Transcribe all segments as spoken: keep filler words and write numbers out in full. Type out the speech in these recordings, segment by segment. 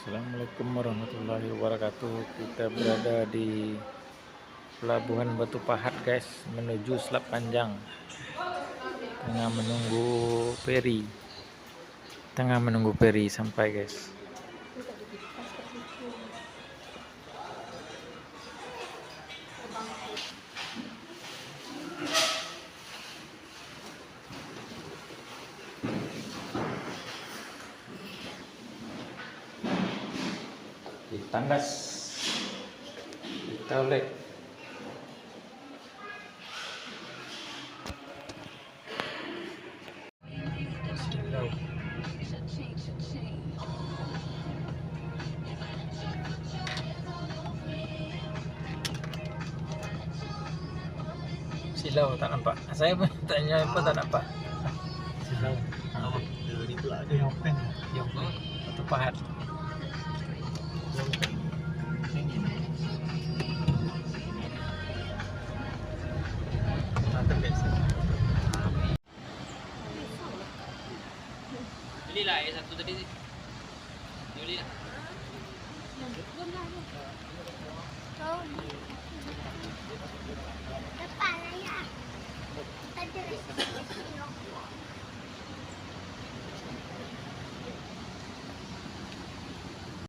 Assalamualaikum warahmatullahi wabarakatuh. Kita berada di Pelabuhan Batu Pahat, guys, menuju Selat Panjang. Tengah menunggu feri. Tengah menunggu feri sampai, guys. Di tanggas. Kita oleh. Silau tak nampak. Saya pun tanya apa tak nampak. Silau. Apa? Ini pula ada yang pen. Yang pen. Batu Pahat. Yang pen. Ini. Nah, terbiasa. Belilah air satu tadi. Dia belilah.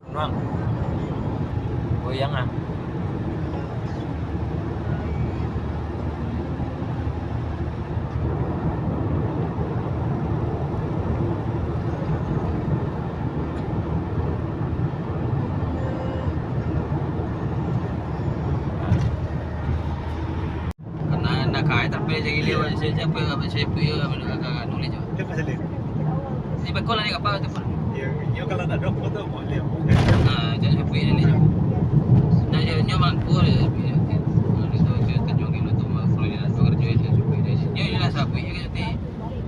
Nuang. Goyang ah. Karena nak kai tapi jadi lewat siapa, siapa, siapa, siapa, siapa, siapa, siapa, siapa, siapa, Di bakul lah ni kapal tu pun. Iyo, iyo kalau tak ada apa tu, mau lihat. Ah, jangan sampai dia ni. Nah, dia, dia mampu dia. Dia tu, dia tunjuk dia tu, mampu dia nak kerja dia, sampai dia. Dia, dia lah sampai dia kata,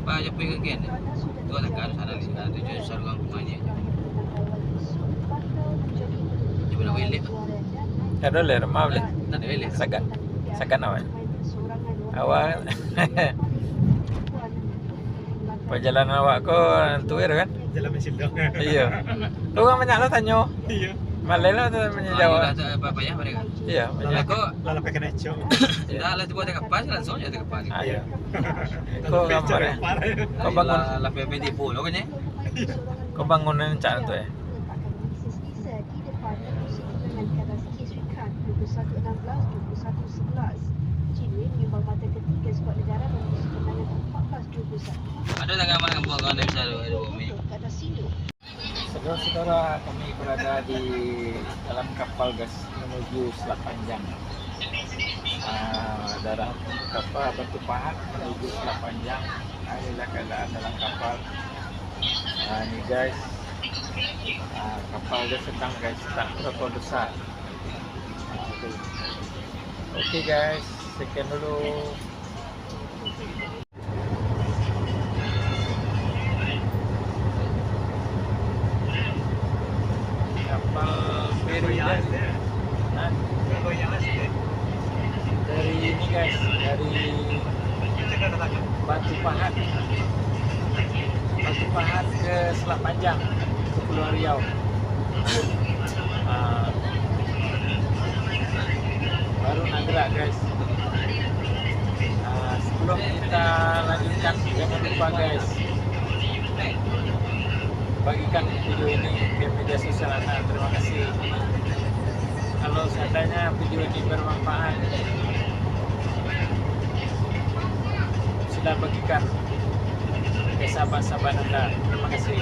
"Pak, sampai ke kan?" Tu lah kan, sana ni, sana tu, dia suruh orang rumah ni. Dia boleh elek. Tak ada leh, rumah boleh. Tak ada elek. Sagan. Sagan awak. Awak. Pajalanan awak ko tuir kan? Jalan Masilong. Iyo. Urang banyak lo tanyo. Iyo. Maleh lo tu manjawab. Iyo, banyak. Lalu ko, lalu pakai naik cok. Ndak lah, tibo ka kapal, langsung se ka kapal. Iyo. Ko gambar, eh. Ko bangun. Lah, lah, P P tibo lo kan, eh? Ko bangunan cak tu, eh. Ado tangah malam buat kawan yang besar tu, ado bumi. Saudara-saudara, kami berada di dalam kapal, guys, menuju Selat Panjang. Ah, dalam kapal Batu Pahat menuju Selat Panjang. Ah, inilah keadaan dalam kapal. Ah, ini, guys. Ah, kapal dia sedang, guys, tak berapa besar. Oke, guys, sekian dulu. Kapal feri, guys. Hah? Dari ini, guys, dari Batu Pahat. Batu Pahat ke Selat Panjang, Kepulauan Riau. Ah, baru nak gerak, guys. Ah, sebelum kita lanjutkan, jangan lupa, guys, bagikan video ini ke media sosial anda. Terima kasih. Kalau seandainya video ini bermanfaat, sila bagikan ka sahabat-sahabat anda. Terima kasih.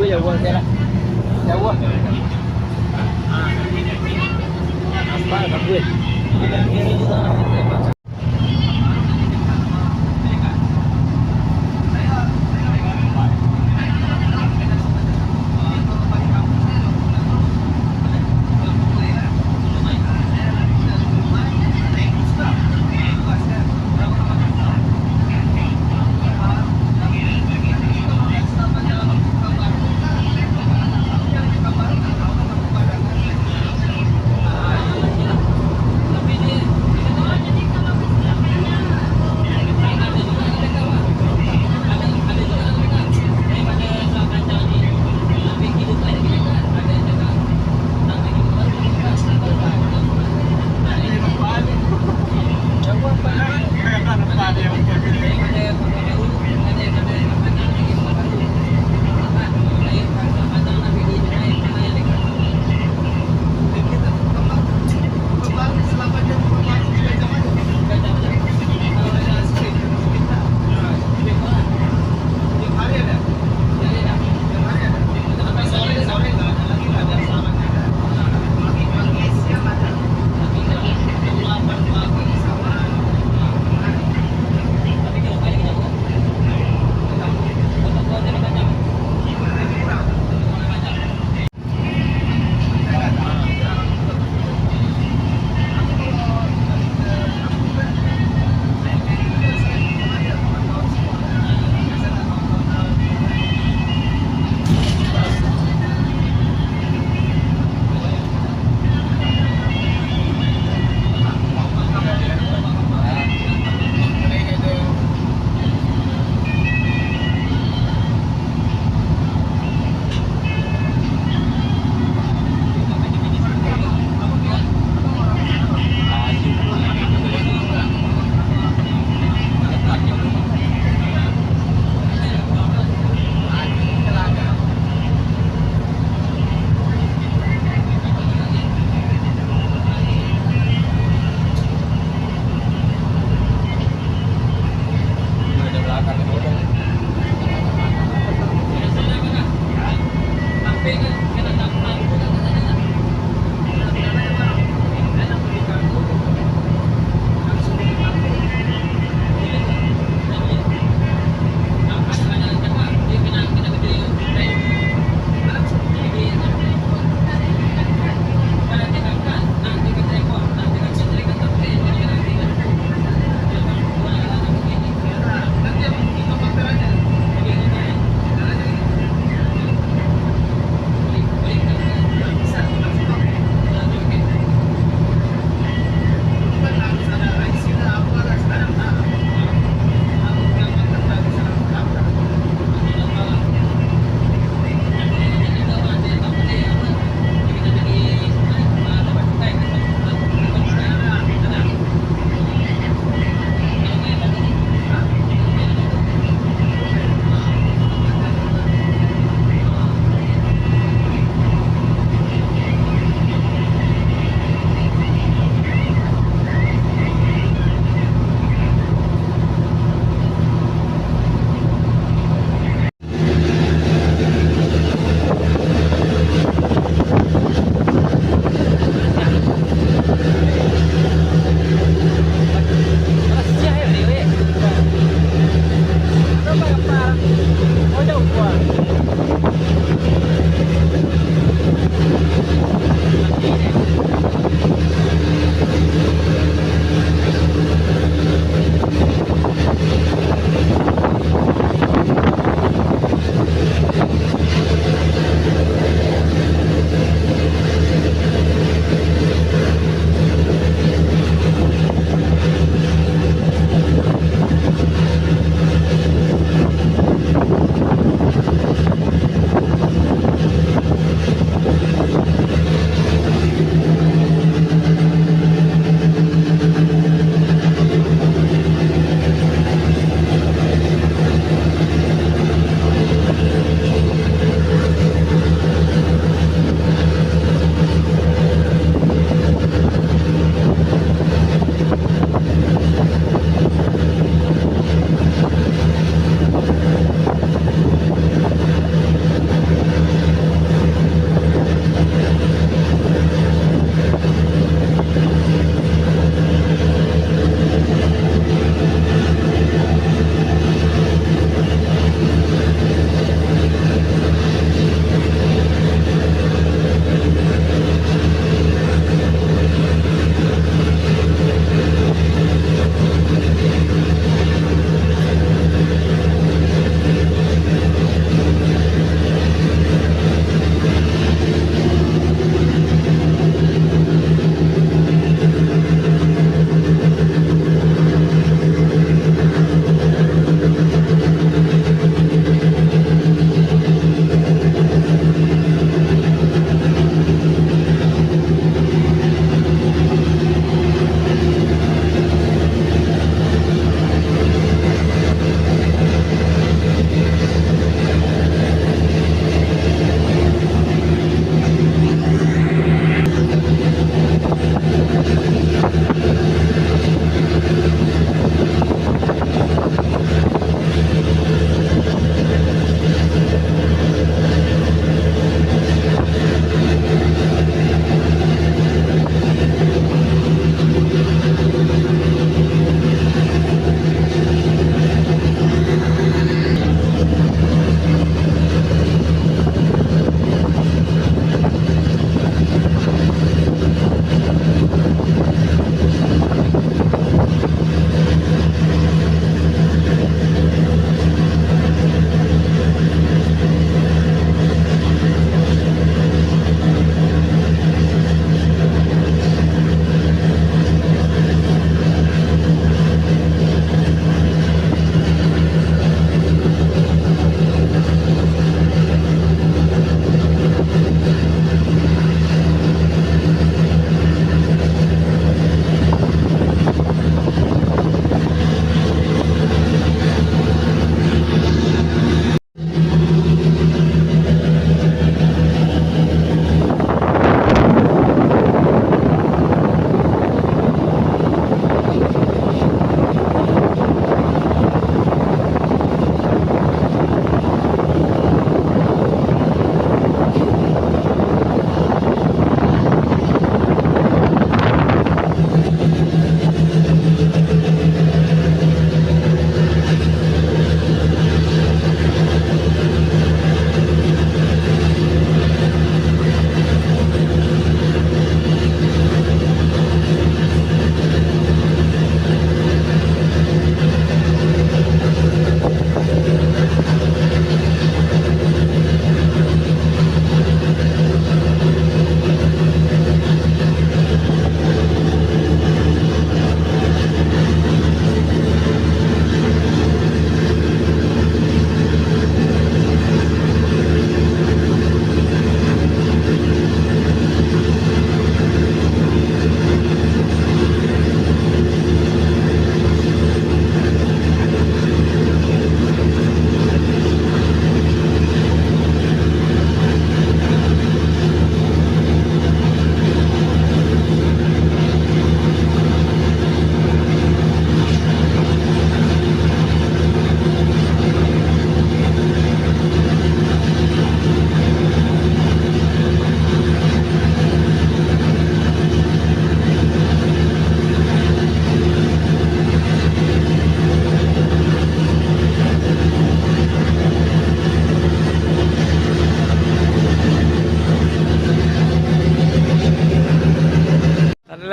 Jauah je lah. Jauah. Apa, kabut.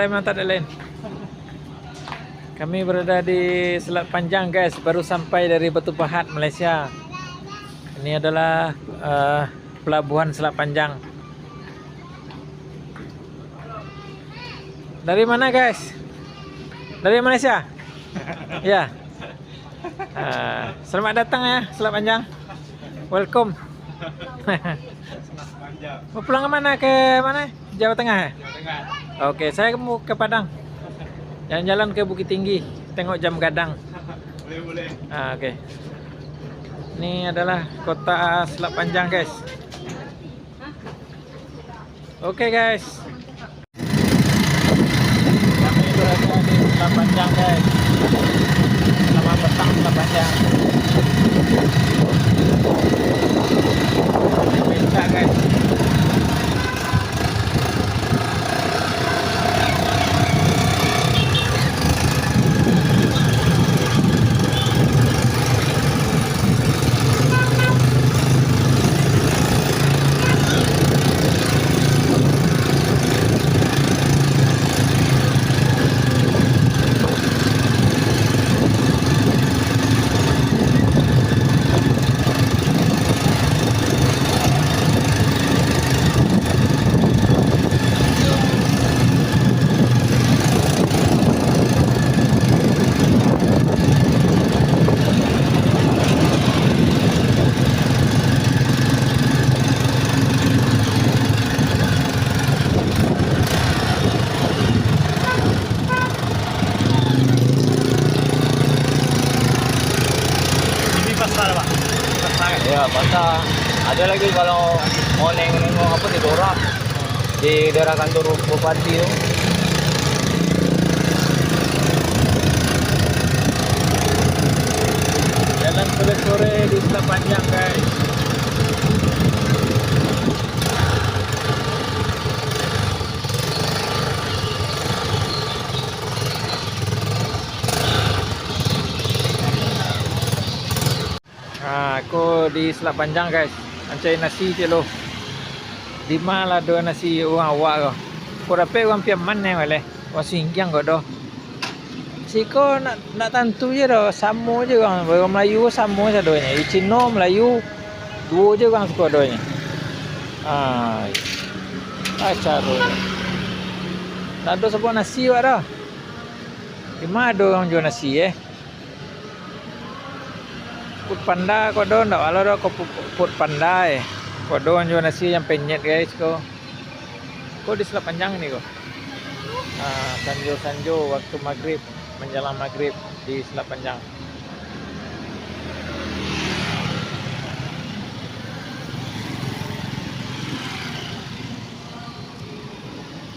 Mantap, Dalen. Kami berada di Selat Panjang, guys, baru sampai dari Batu Pahat, Malaysia. Ini adalah, eh, pelabuhan Selat Panjang. Dari mana, guys? Dari Malaysia? Ya. Ah, selamat datang ya, Selat Panjang. Welcome. Mau pulang ke mana? Ke mana? Jawa Tengah ya? Jawa Tengah. Oke, saya mau ke Padang. Jalan-jalan ke Bukittinggi, tengok jam gadang. Boleh, boleh. Ah, oke. Ini adalah kota Selat Panjang, guys. Oke, guys. Kami berada di Selat Panjang, guys. Selamat petang, Selat Panjang. Ini becak, guys. Ini pasar, Pak. Pasar. Ya, pasar. Ada lagi kalau mau neng-, nengok apa di Dora, di daerah kantor bupati tu. Jalan sore-sore di Selat Panjang, guys. Ha, ko di Selat Panjang, guys. Mancari nasi ciek lo. Di ma lah ado nasi urang awak ko? Ko dapek urang Piaman nyo baleh. Urang Singgiang ko doh. Siko nak, nak tantu je doh, samo je urang. Urang Melayu ko samo sadonyo. Di Cino, Melayu, duo je urang siko donyo. Ah, acaro. Tak ado sabuah nasi awak doh. Di ma ado urang jua nasi, eh? Food Panda ko ado, ndak baa lo doh ko Pu-, Food Panda, eh. Ko ado urang jua nasi nan penyet, guys, ko. Ko di Selat Panjang ni ko. Ah, sanjo-sanjo waktu maghrib, menjelang maghrib di Selat Panjang.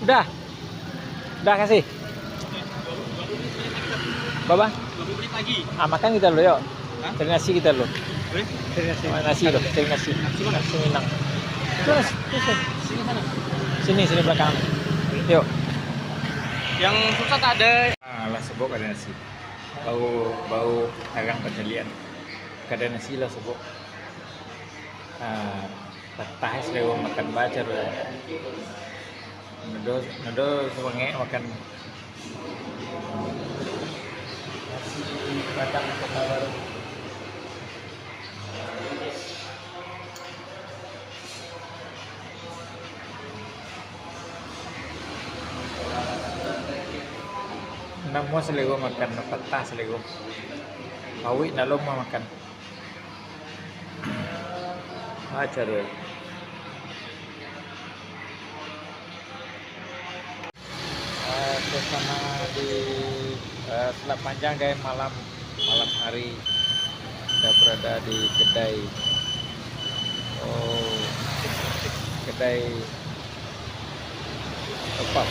Udah. Udah kasih. Baba? Ah, makan kita dulu, yuk. Hah? Cari nasi kita dulu. Boleh? Cari nasi. Nasi dulu, cari nasi. Nasi mana? Nasi Minang. Itu nasi, itu nasi. Sini sana. Sini, sini belakang. Yuk. Yang susah tak ada. Ah, lah sebok ada nasi. Bau, bau tarang pacalian. Kada nasi lah sebok. Ah, patah sudah makan baca tu. Nodo, nodo sabangek makan. Nasi Padang Kota Baru. Namo salero makan, patah salero. Awik ndak lo makan. Aca tu. Ah, suasana di, ah, Selat Panjang, guys, malam, malam hari. Kita berada di kedai, oh, kedai Top Up.